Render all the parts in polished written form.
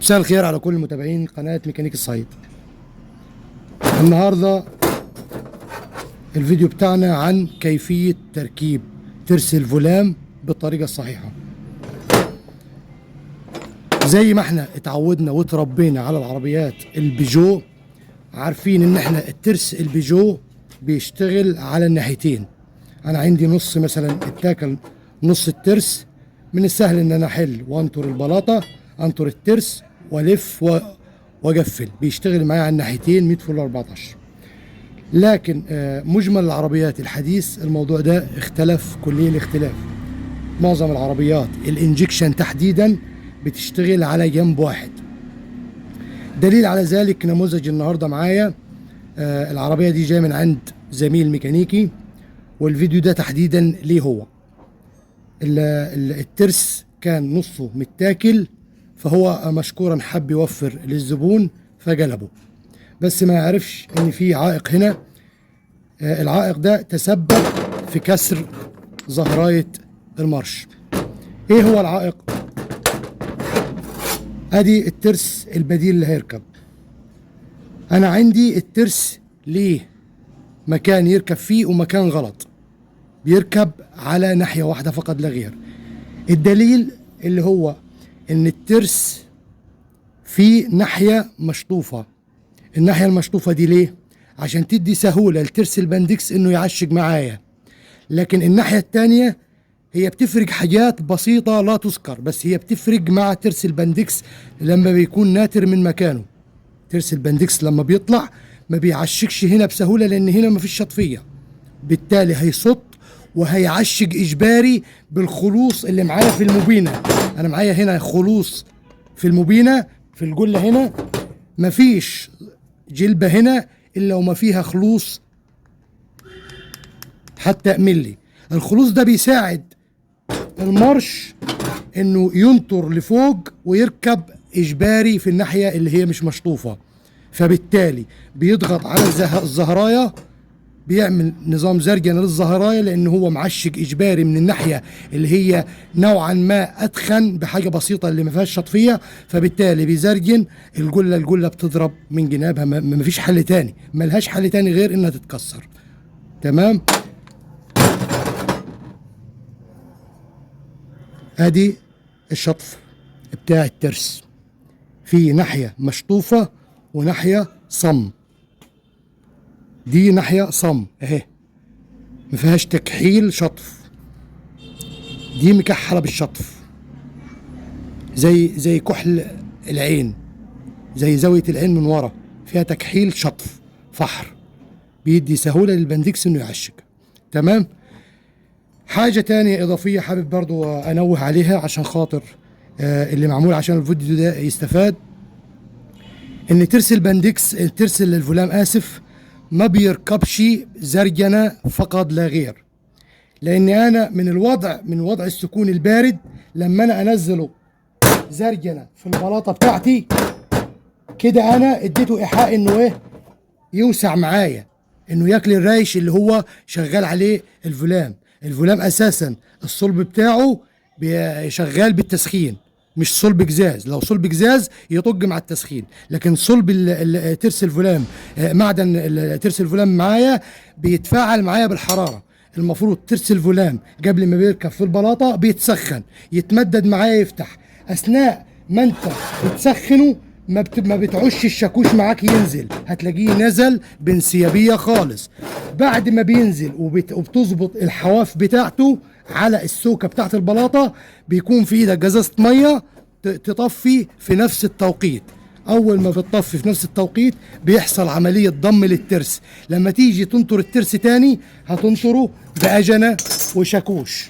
مساء الخير على كل متابعين قناة ميكانيك الصعيد. النهاردة الفيديو بتاعنا عن كيفية تركيب ترس الفولان بالطريقة الصحيحة. زي ما احنا اتعودنا وتربينا على العربيات البيجو، عارفين ان احنا الترس البيجو بيشتغل على الناحيتين. انا عندي نص مثلا اتاكل نص الترس، من السهل ان انا احل وانطر البلاطة، انطر الترس والف واقفل، بيشتغل معايا على الناحيتين 100 فل 14. لكن مجمل العربيات الحديث الموضوع ده اختلف كلية الاختلاف. معظم العربيات ال injection تحديدا بتشتغل على جنب واحد. دليل على ذلك نموذج النهارده معايا، العربية دي جاية من عند زميل ميكانيكي، والفيديو ده تحديدا ليه هو. الترس كان نصه متاكل، فهو مشكورا حب يوفر للزبون فجلبه، بس ما يعرفش ان في عائق هنا. العائق ده تسبب في كسر زهراية المرش. ايه هو العائق؟ ادي الترس البديل اللي هيركب. انا عندي الترس ليه مكان يركب فيه ومكان غلط، بيركب على ناحية واحدة فقط لا غير. الدليل اللي هو ان الترس في ناحية مشطوفة. الناحية المشطوفة دي ليه؟ عشان تدي سهولة لترس البندكس انه يعشق معايا. لكن الناحية التانية هي بتفرق حاجات بسيطة لا تذكر، بس هي بتفرق مع ترس البندكس لما بيكون ناتر من مكانه. ترس البندكس لما بيطلع ما بيعشقش هنا بسهولة، لان هنا ما فيش شطفية، بالتالي هيصط وهيعشق اجباري بالخلوص اللي معايا في المبينة. انا معايا هنا خلوص في المبينة في الجلة، هنا مفيش جلبة هنا الا وما فيها خلوص حتى ملي. الخلوص ده بيساعد المرش انه ينطر لفوق ويركب اجباري في الناحية اللي هي مش مشطوفة، فبالتالي بيضغط على الزهراية، بيعمل نظام زرجنة للزهراية، لان هو معشق اجباري من الناحية اللي هي نوعا ما اتخن بحاجة بسيطة اللي ما فيهاش شطفية، فبالتالي بيزرجن الجلة. الجلة بتضرب من جنابها، ما فيش حل تاني، ما لهاش حل تاني غير انها تتكسر. تمام؟ ادي الشطف بتاع الترس، في ناحية مشطوفة وناحية صم. دي ناحية صم اهي، ما فيهاش تكحيل شطف، دي مكحلة بالشطف زي كحل العين، زي زاوية العين من ورا، فيها تكحيل شطف فحر، بيدي سهولة للبندكس انه يعشق. تمام؟ حاجة تانية إضافية حابب برضو أنوه عليها عشان خاطر اللي معمول عشان الفيديو ده يستفاد، إن ترس البندكس، ترس الفولان آسف، ما بيركبش زرجنة فقط لا غير. لأن أنا من وضع السكون البارد لما أنا أنزله زرجنة في البلاطة بتاعتي كده، أنا اديته إيحاء إنه إيه، يوسع معايا، إنه ياكل الرايش اللي هو شغال عليه الفولان. الفولان اساسا الصلب بتاعه شغال بالتسخين، مش صلب جزاز. لو صلب جزاز يطج مع التسخين، لكن صلب ترس الفولان، معدن ترس الفولان معايا بيتفاعل معايا بالحرارة. المفروض ترس الفولان قبل ما بيركب في البلاطه بيتسخن، يتمدد معايا، يفتح. اثناء ما انت بتسخنه ما بتعش الشاكوش معاك ينزل، هتلاقيه نزل بانسيابيه خالص. بعد ما بينزل وبتظبط الحواف بتاعته على السوكه بتاعت البلاطه، بيكون في ايدك جزازه مية تطفي في نفس التوقيت. اول ما بتطفي في نفس التوقيت بيحصل عملية ضم للترس. لما تيجي تنطر الترس تاني هتنطره باجنه وشاكوش.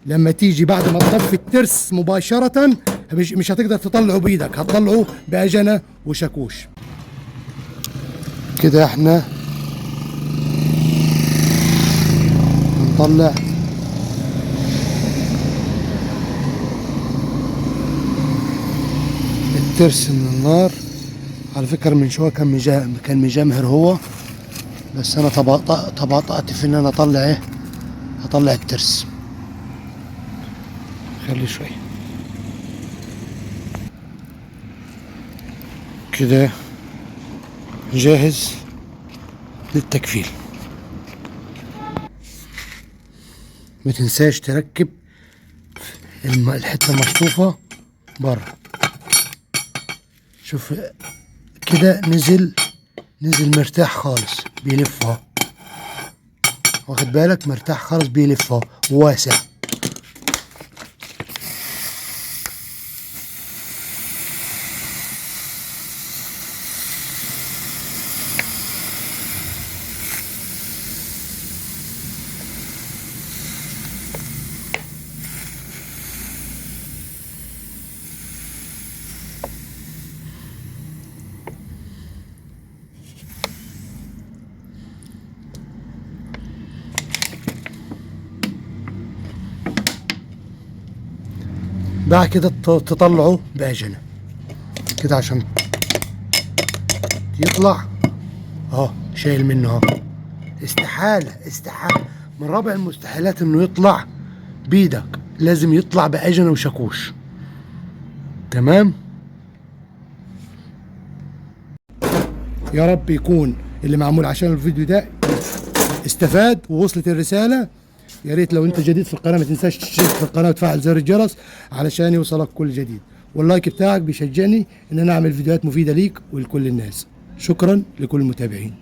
لما تيجي بعد ما تطفي الترس مباشرة مش هتقدر تطلعه بايدك، هتطلعه باجنه وشاكوش. كده احنا هنطلع الترس من النار. على فكرة من شوية كان مجمهر هو، بس انا تباطأت في ان انا اطلع ايه، اطلع الترس. خلي شوية. كده جاهز للتكفيل. ما تنساش تركب الحتة المشطوفة بره. شوف كده نزل مرتاح خالص، بيلف اهو، واخد بالك، مرتاح خالص بيلف اهو، واسع. بعد كده تطلعه بأجنة كده عشان يطلع اهو، شايل منه اهو. استحالة استحالة، من رابع المستحيلات انه يطلع بيدك، لازم يطلع بأجنة وشاكوش. تمام. يا رب يكون اللي معمول عشان الفيديو ده استفاد ووصلت الرسالة. يا ريت لو انت جديد في القناة ما تنساش تشترك في القناة وتفعل زر الجرس علشان يوصلك كل جديد، واللايك بتاعك بيشجعني ان انا اعمل فيديوهات مفيدة ليك ولكل الناس. شكرا لكل المتابعين.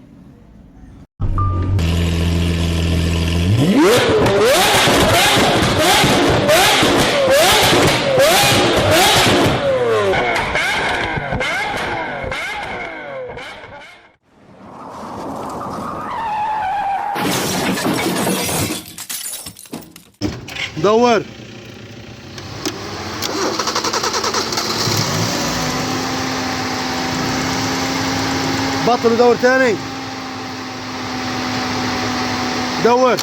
دور. بطل ودور تاني. دور.